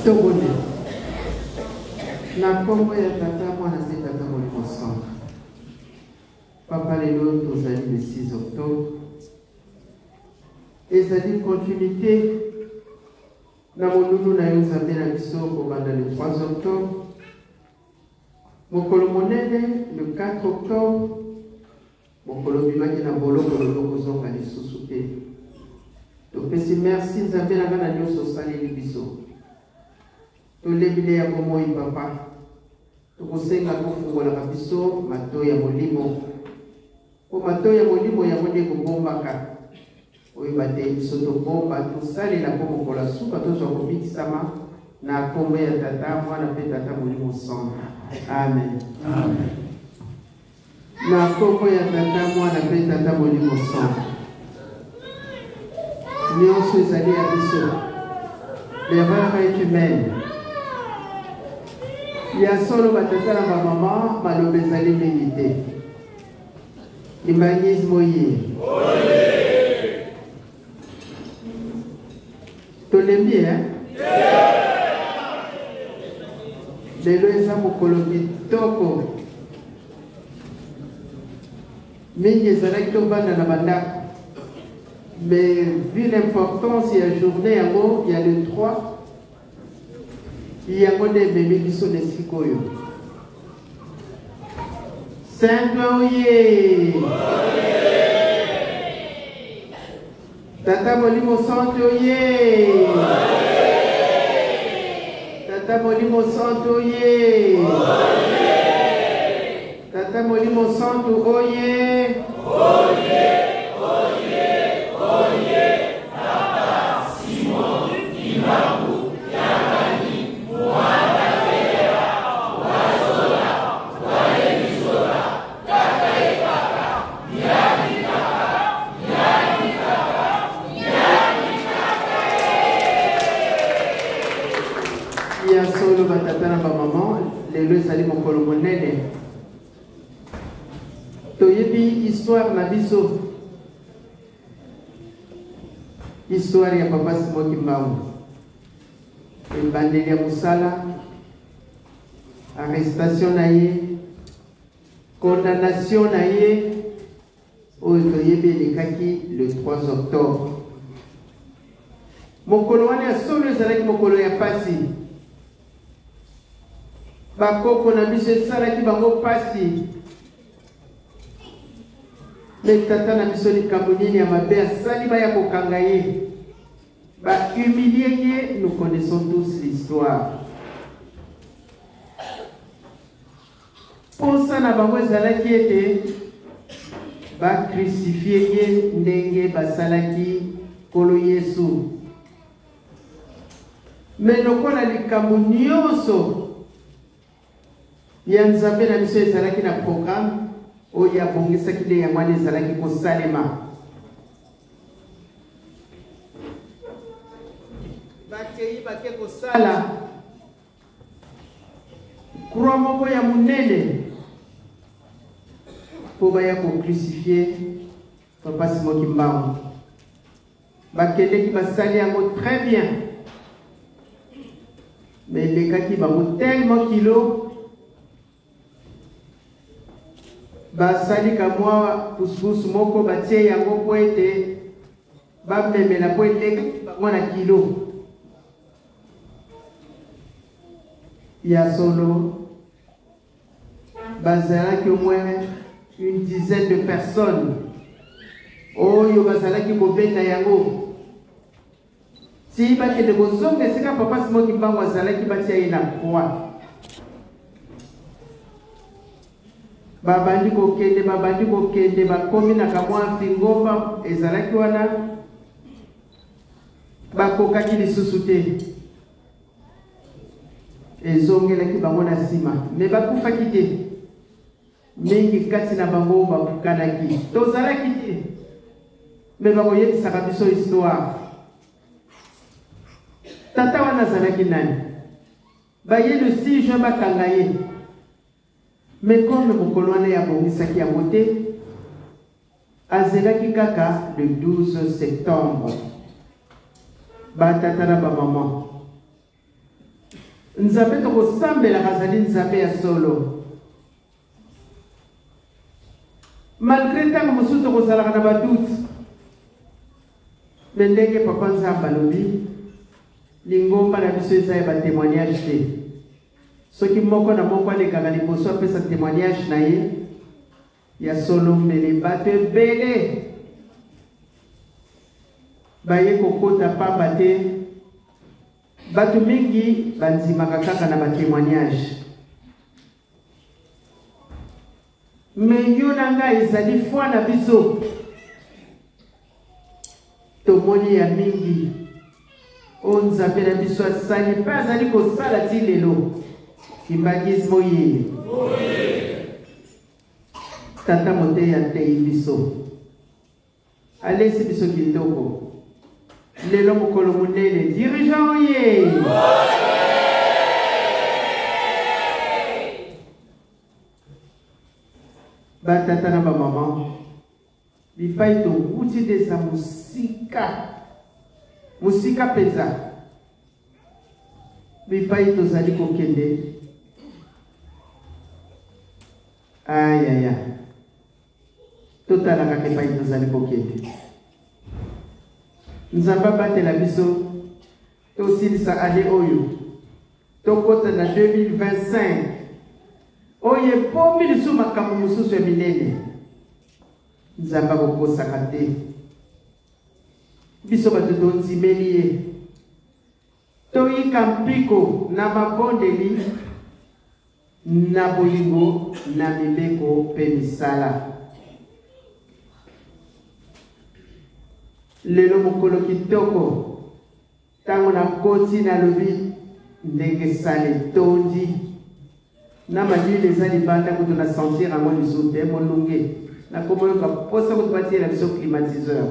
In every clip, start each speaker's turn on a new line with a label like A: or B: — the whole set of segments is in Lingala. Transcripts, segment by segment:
A: Tobondela. Na nkombo ya Tata, Mwana mpe Tata Molimo Santu. Papa, lelo tozali le 6 octobre. Ezali continuité na molulu na yo Nzambe na biso kobanda le 3 octobre. Mokolo monene le 4 octobre, mokolo obimaki na boloko lelo kozonga lisusu te. Topesi merci Nzambe na nga na nyonso osaleli biso. Tolembi ya bomoi papa. Tokosenga kofungolaka biso matoi ya molimo. Mpo matoi ya molimo yango nde ekobombaka oyo bateyi biso tobomba tosalela mpo mokolo ya suka tozwa kobikisama na nkombo ya Tata, Mwana mpe Tata Molimo Santu. Amen. Amen. Na nkombo ya Tata, Mwana mpe Tata Molimo Santu. Nyonso ezali ya biso. L'erreur est humaine. Ya solo batata na bamama maloba ezali mingi te. Kimbanguisme oye. Tolembi eh? Lelo eza mokolo kitoko mingi ezalaki tovanda na bandako mais vu l'importance ya journée yango ya le 3 yango nde ememi biso na esika oyo Saint oye Tata Molimo Santo oye Tata Molimo Santo oye Tata Molimo Santo oye
B: Oye oye oye Tata Simon Kimbangu Kiangani Muanda Federa Wazola Walebizola Kaka Ekaka Yadi Kaka Yadi Kaka Yadi Kaka
A: Ya solo batata na bamama lelo ezali mokolo monene toyebi histoire na biso histoire ya papa Simon Kimbangu ebandeli ya mosala arrestation na ye condamnation na ye oyo toyebi elekaki le 3 octobre mokolo wana ya solo ezalaki mokolo ya pasi bakoko na biso esalaki bango pasi me tata na biso likambo nini ya mabe asali baya kokanga ye ba humilie ye nous connaissons tous l'histoire mposa na bango ezalaki ete bakrisifie ye ndenge basalaki nkolo yesu me lokola likambo nyonso ya Nzambe na biso ezalaki na programme oyo abongisaki nde yango wana ezalaki kosalema. Bakei bake kosala croix moko ya monene mpo baya kocrucifie Papa Simon Kimbangu. Bakendeki basali yango très bien, mais elekaki bango tellement kilo, basali ka mwa pusupusu moko batie yango mpo ete bamemela mpo elekaki bango na kilo. Ya solo bazalaki au moins une dizaine de personnes oyo bazalaki kobeta yango ti bakende kozonga esika papa Simon Kimbangu azalaki batia ye na croix. Babandi kokende, babandi kokende, bakomi na kamwa fingomba ezalaki wana, bakokaki lisusu te. Ezongelaki bango na nsima, me bakufaki te. Mingi kati na bango babukanaki. Tozalaki te, me bakoyebisaka biso histoire. Tata wana azalaki nani? Baye le 6 juin bakanga ye. Mais comme mokolo wana ye abongisaki yango te, azelaki kaka le 12 septembre. Batata na bamama, Nzambe tokosambelaka azali Nzambe ya solo. Malgre ntango mosusu tokozalaka na badoute, me ndenge papa Nzambe alobi, lingomba na biso eza ya batémoignage te. Soki moko na moko alekaka liboso apesa témoignage na ye ya solo, mbele bato ebele baye kokota pamba te. Bato mingi bandimaka kaka na batémoignage, me yo na ngai ezali foi na biso. Tomoni ya mingi oyo Nzambe na biso asali mpe azali kosala ti lelo. Kimbangisme oye! Tata moteyi ateyi biso, alesi biso kitoko. Lelo mokolo monene, dirigeant oye! Batata na bamama, bipai towuti nde eza mosika, mosika mpenza. Bipai tozali kokende, ayaya, totala kaka epai tozali kokende. Nzambe abatela biso, tosilisa ane oyo, tokota na 2025 oyo ebomi lisusu makambo mosusu ya minene. Nzambe akokosaka te. Biso bato tondimeli ye, toyika mpiko na mabondeli, na bolingo, na mibeko mpe misala. Lelo mokolo kitoko, ntango nakoti nalobi ndenge sale etondi na malili eza libanda, kutu na sentir yango lisusu te. Molunge nakomoyoka mposa kutu batiela biso climatiseur.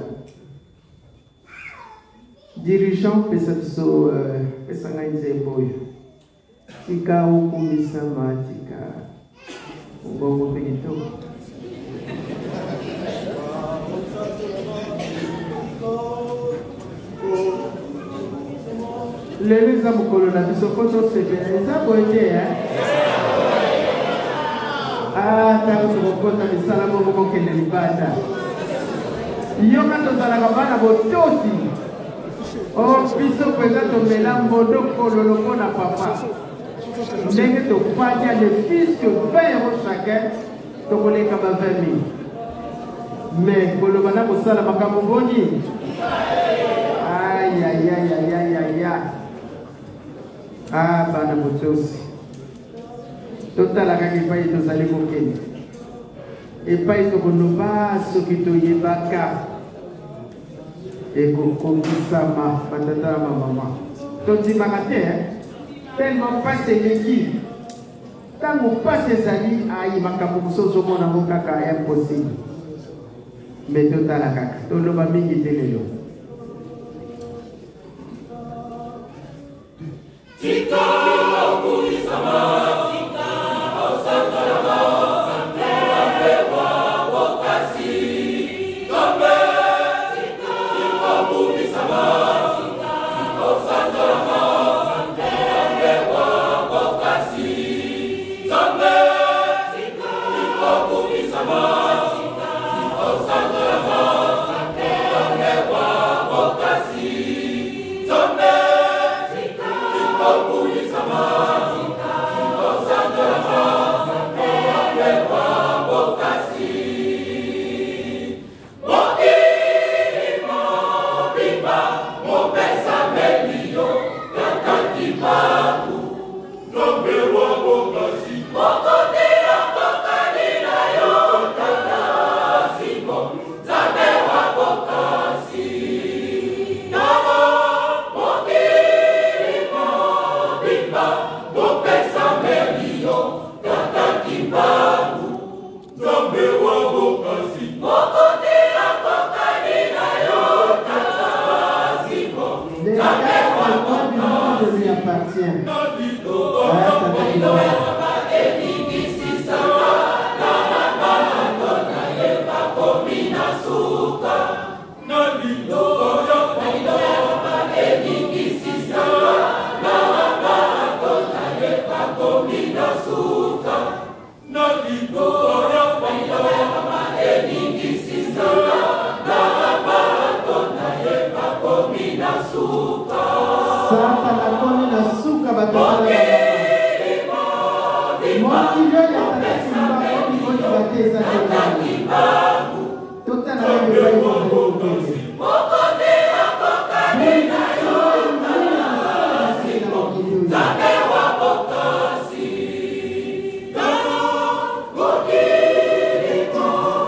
A: Dirigeant, pesa biso, pesa ngai nzembo oyo, Tika okumisama, tika mongongo mpe kitoko. Lelo eza mokolo na biso mpo tosepela, eza boye te? Ntango tokokota misala moko, kokende libanda, yoka tozalaka bana botosi. O biso mpenza tomela mbondo kololo mpo na papa, ndenge tofandi le fils que 20 euros chacun, tokoleka ba 20 000. Mais koloba na kosala makambo boni? Ayayayayaya, ah, bana botosi, totala kaka epai tozali kokende, epai tokoloba soki toyebaka ekokokisama. Batata na bamama, tondimaka te tellement mpasi eleki. Ntango mpasi ezali, ayi makambo mosusu ozomona yango kaka impossible. Me totala kaka, toloba mingi te lelo.
B: Tika okumisama, tika osantolama, Nzambe wa bokasi, Nzambe. Tika okumisama, tika osantolama, Nzambe wa bokasi, Nzambe. Tika okumisama, tika osantolama, Nzambe wa bokasi, Nzambe. Tika okumisama, tika osantolama, Nzambe wa bokasi. Mokili mobimba mopesameli yo, Tata Kimbangu, Nzambe wa bokasi. Mokonzi akokani na yo, Tata Simon, Nzambe wa bokasi. Tala mokili mobimba mopesameli yo, Tata Kimbangu, Nzambe wa bokasi. Mokonzi akokani na yo, Tata Simon,
A: Les
B: Nzambe wa
A: quatre coins du monde lui appartient. Ah, Tata Kimbangu.
B: bakomi na suka na liloba ya pamba eningisisaka na bato na ye bakomi na suka.
A: Satana akomi na suka bato mokili oyo atakimba kolinga te eza te totala nani epai tozali kokende.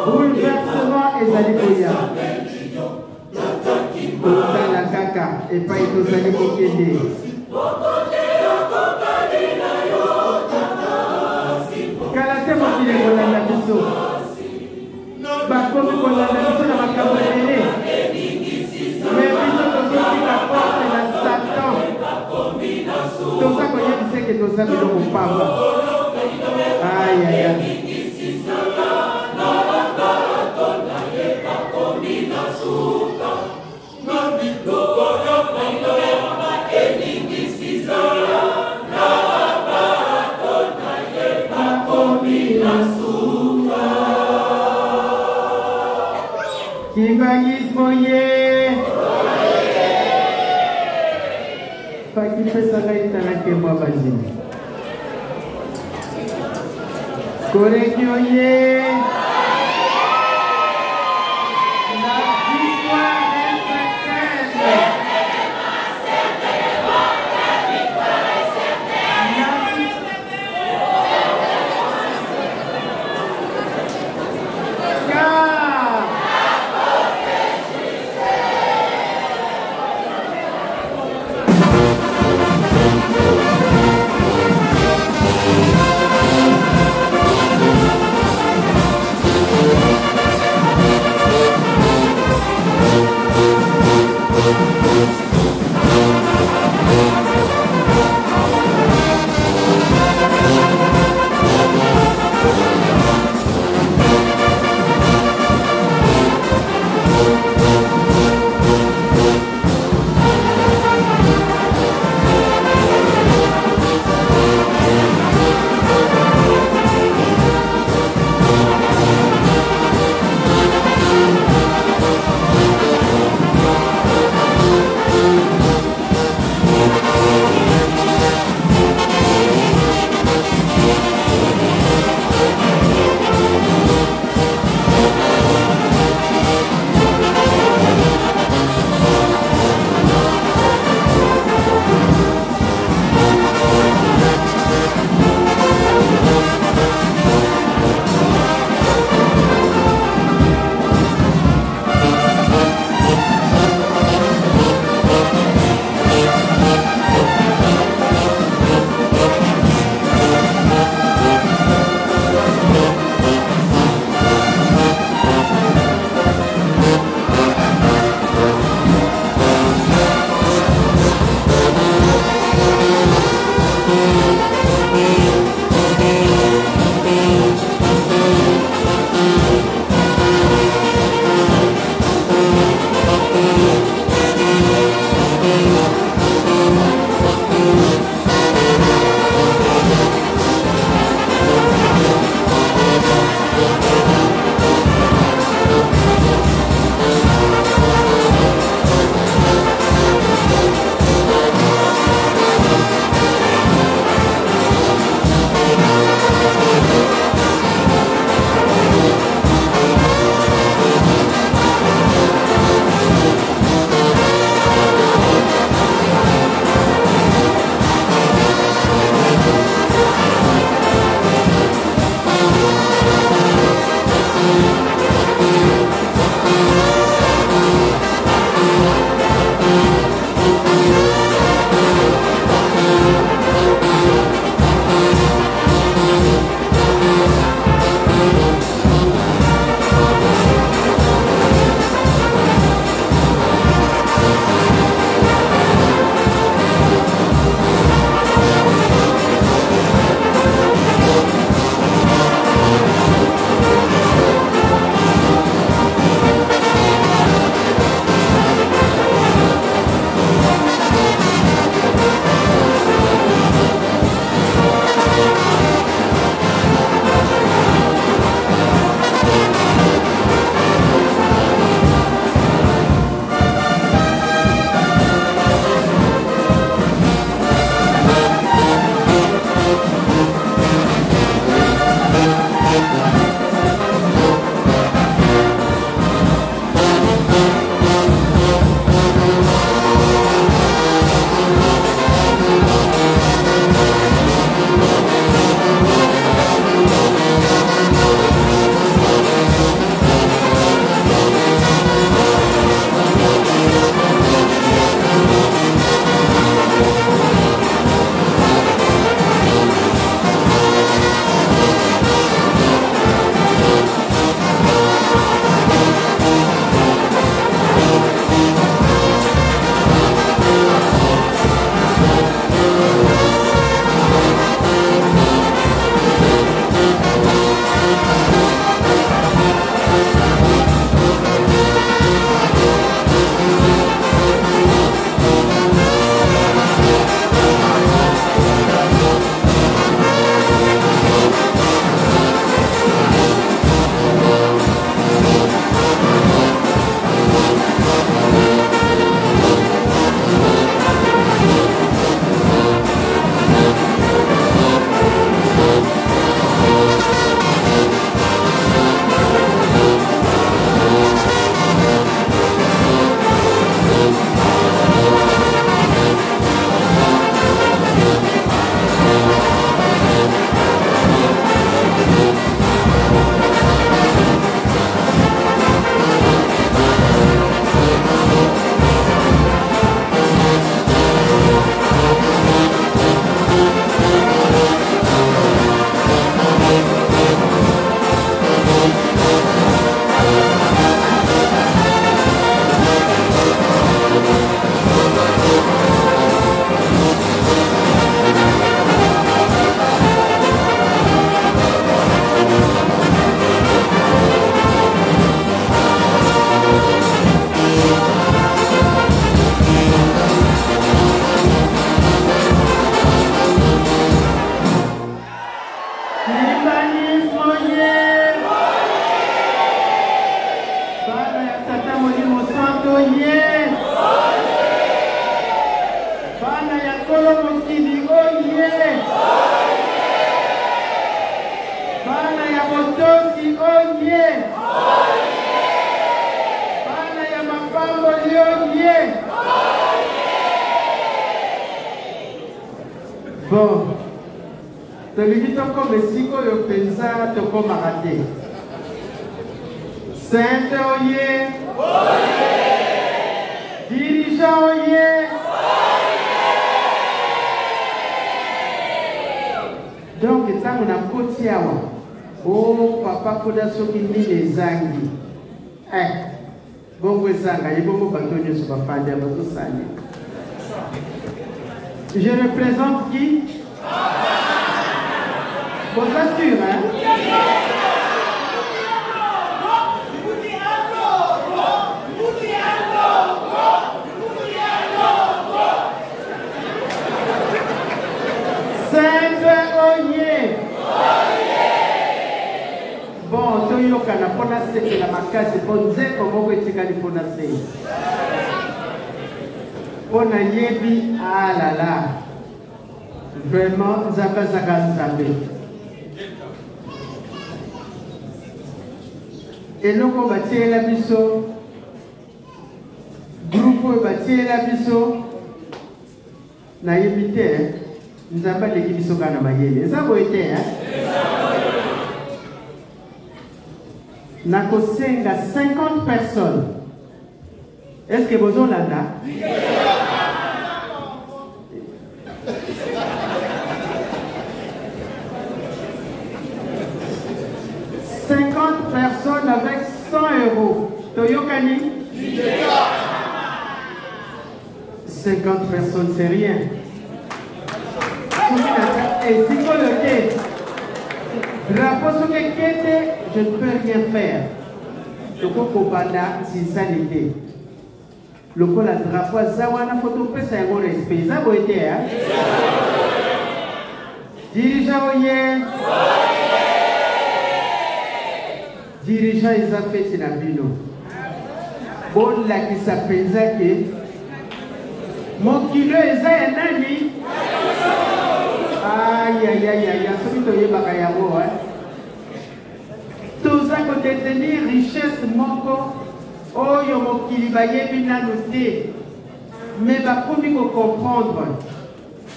A: Bouleversement ezali koya. Totala kaka epai tozali kokende. Kala te mokili ekolanda biso. Bakomi kolanda biso na makambo ebele. Mais biso tozotika porte na Satan. Toza koyebisa eke toza biloko pamba. Ayaya. Kimbanguisme ye faki pesa ngai talake mwa bazili korekio ye. La victoire est certaine. Car Bon, tolingi tokoma esika oyo mpenza tokomaka te. Sainte oye! Dirigeant oye! Donc ntango nakoti awa, o oh, papa kuna soki nini ezangi eh. Bongo ezanga ye bongo bato nyonso bafandi ya bazosali. Je représente qui? Boza sûr, hein? Sainte Oye! Bon, toyokana mpo nasepela makasi mpo nzembo moko etikali mpo nasei mpo nayebi alala ah vraiment nzambe azaka nzambe eloko batiela biso groupe oyo batiela biso Nayebi te eh. Nzambe aleki biso kaka na mayele. Eza boye te eh? Nakosenga 50 personnes. Est-ce que bozolanda? Personnes avec 100 euros. Toyokani? 50 personnes, c'est rien. Sikoyo te, drapeau soki eke te, je ne peux rien faire. Tokoki kobanda zinzani te. Lokola drapeau aza wana, fo topesa yango respect. Eza boye te, hein? Dirigeant oye! Dirigeant eza feti na bino. Bolakisa mpenza ke mokili oyo eza ya nani? Ayayayaya, soki toyebaka yango eh. Toza kodetenir richesse moko oyo mokili bayebi nanu te, me bakomi kocomprendre.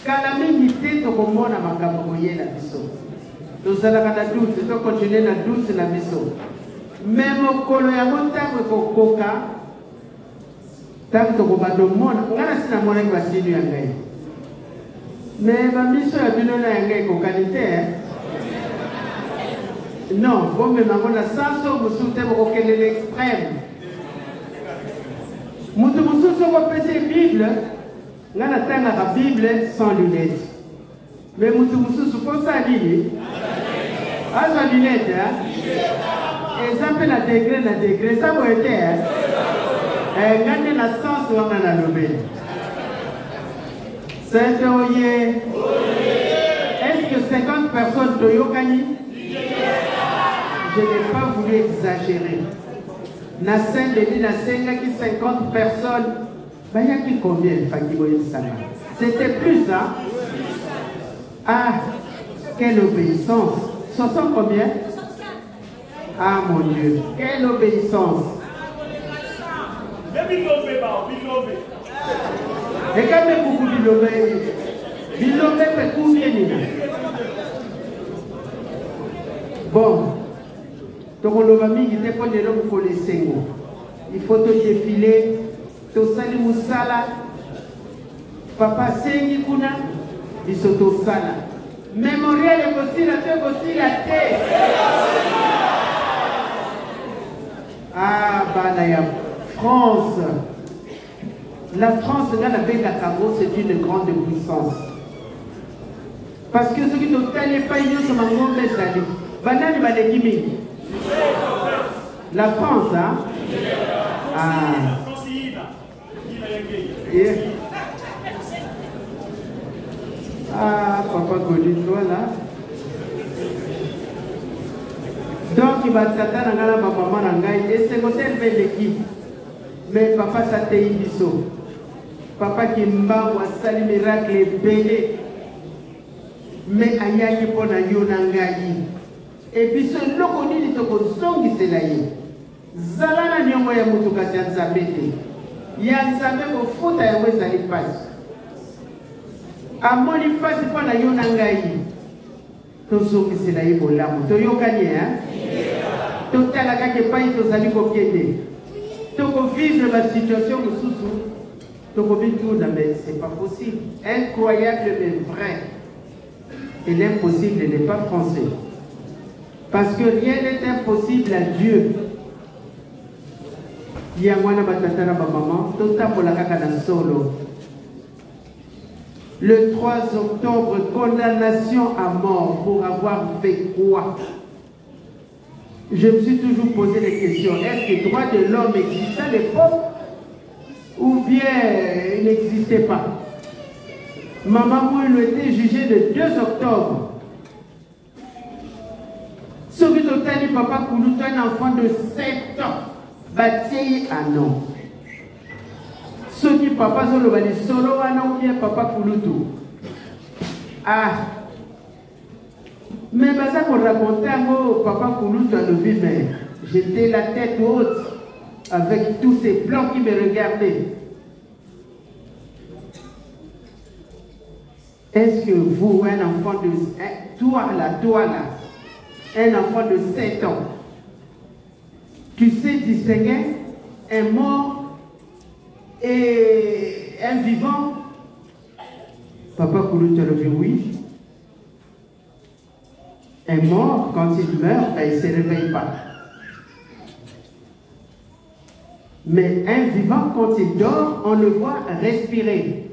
A: Kala mingi te tokomona makambo koyela biso. Tozalaka na doute, to continuer na doute na biso. Mais mokolo yango ntango ekokoka, ntango tokobanda omona, ngai nasi namonaki basinu ya ngai. Mais bamiso ya bino na ya ngai ekokani te. Eh? Non, bomema yango na sanso mosusu te, bokokende na extrême. Moto mosusu okopesa Bible, Nga natangaka Bible sans lunette. Mais mutu mususu faut sa nini? Azwa lunette hein? Eza mpe na degré na degré, eza boye te hein? Eh, nga nde na sens wana nalobeli. Sainte oye. Est-ce que 50 personnes toyokani? Je n'ai pas voulu exagérer. Na Saint-Denis nasengaki 50 personnes. Bayaki combien Faki boyebisanga? C'était plus hein? Ah, quelle obéissance. 60 combien? Ah mon Dieu, quelle obéissance. Ekame kuku bilombe. Bilombe pe combien nina? Bon, tokoloba mingi te mpo lelo mokolo esengo. Il faut to défiler Tosali musala papa asengi kuna biso tosala memorial ekosila to ekosila te ah bana ya France la France nga nabengaka yango c'est une grande puissance parce que soki totali epai nyonso mangomba ezali banani baleki mingi La France, hein? Ah. Yeah. Ah, papa Godi, toi là. Donc, batata na ngai na bamama na ngai esengo te mpe eleki mais papa sateyi biso papa kimbangu asali miracle ebele mais ayaki mpo na yo na ngai E biso eloko nini tokozongisela ye? Zala na niongo ya moto kasi ya Nzambe te. Ya Nzambe kofuta yango ezali mpasi. Amoni mpasi mpo na yo na ngai. Tozongisela ye bolamu. Toyokani, hein? Totala kaka epai tozali kokende. Tokovivre ba situation mosusu, tokomituna, mais c'est pas possible. Incroyable mais vrai. Et l'impossible n'est pas français. Parce que rien n'est impossible à Dieu. Yango wana batata na bamama, totambola kaka na solo. Le 3 octobre, condamnation à mort pour avoir fait quoi? Je me suis toujours posé des questions. Est-ce que le droit de l'homme existait à l'époque ou bien il n'existait pas? Maman Mouilou était jugée le 2 octobre. Soki totali papa Kulutu, un enfant de 7 ans, batie ye ah non. Soki papa azoloba lisolo wana ou bien papa Kulutu. Ah. Mais baza ko raconter yango papa Kulutu alobi mais j'étais la tête haute avec tous ces blancs qui me regardaient. Est-ce que vous, un enfant de... Toi là, toi là, un enfant de 7 ans, tu sais distinguer un mort et un vivant? Papa Kulutu alobi oui. Un mort, quand il meurt, ben, il ne se réveille pas. Mais un vivant, quand il dort, on le voit respirer.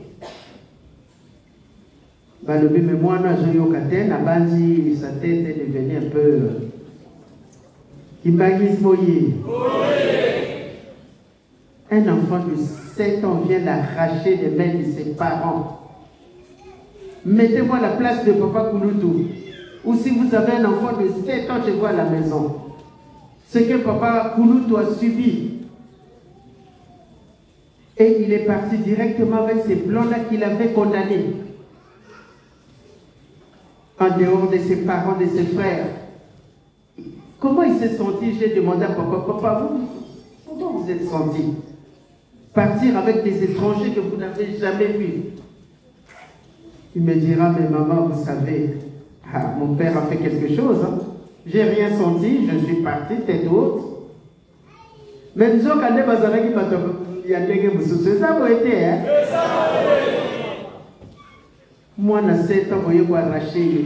A: Balobi me mwana azoyoka te, nabanzi sa tête est devenue un peu kimbanguisme oye. Un enfant de 7 ans vient l'arracher des mains de ses parents. Mettez-vous à la place de papa Kulutu. Ou si vous avez un enfant de 7 ans chez vous à la maison. Ce que papa Kulutu a subi. Et il est parti directement avec ces blancs-là qu'il avait condamnés. En dehors de ses parents, de ses frères. Comment il s'est senti? J'ai demandé à papa, papa, vous, comment vous êtes senti? Partir avec des étrangers que vous n'avez jamais vus. Il me dira, mais maman, vous savez, ah, mon père a fait quelque chose. Hein? J'ai rien senti, je suis parti, tête haute. Mais nous avons quand même bazalaki bato ya ndenge mosusu. Eza boye te, hein? Mwana 7 ans boye koarrache ye.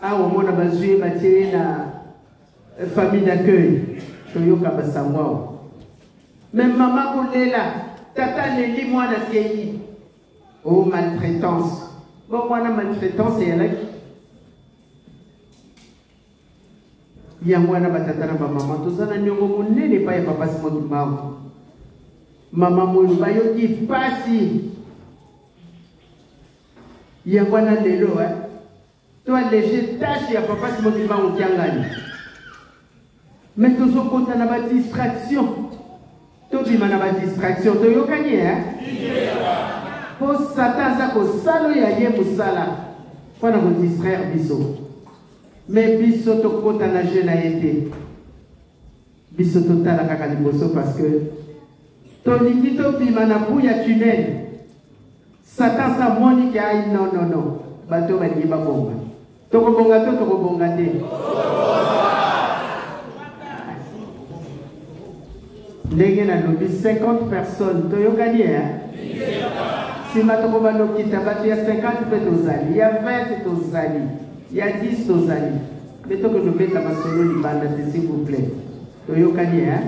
A: Awa omona bazwi ye batie ye na famille d'accueil. Toyoka basango awa. Mais mama kolela, tata aleli mwana akei. Oh maltraitance. Bon mwana maltraitance eyalaki. Yango wana batata na bamama toza na niongo monene epai ya papa Simon Kimbangu. Mama Mwilu bayoki pasi. Yango wana lelo eh, to alléger tâche ya papa Simon Kimbangu Kiangani. Mais tozokota na ba distraction. Tobima na ba distraction, toyokani eh? Po Satan aza kosala oyo ya ye mosala mpo na kodistraire biso. Mais biso tokota na jeu na ye te. Biso totala kaka liboso parce que tolingi tobima na bout ya tunnel. Satan sa moni ke ai non non non. Bato balingi babonga. Tokobonga to tokobonga te. Ndenge nalobi 50 personnes toyokani eh? Sima tokobanda okita bato ya 50 mpe tozali, ya 20 tozali, ya 10 tozali. Mpe tokende obeta masolo libanda te, s'il vous plaît. Toyokani eh?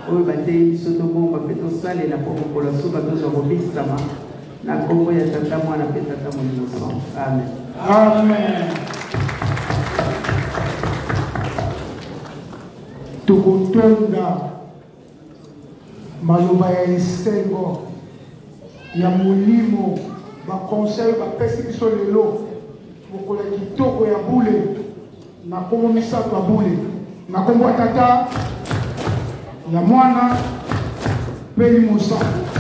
A: Oyo bateyi biso tobomba mpe tosalela mpo mokolo ya suka tozwa kobikisama na nkombo ya Tata, Mwana mpe Tata Molimo Santu. Amen.
C: Amen. Tokotonda maloba ya esengo ya molimo, baconseil bapesi biso lelo mokolo ya kitoko ya bule na nkombo misato ya bule, na nkombo ya Tata, ya Mwana mpe Limo Santu.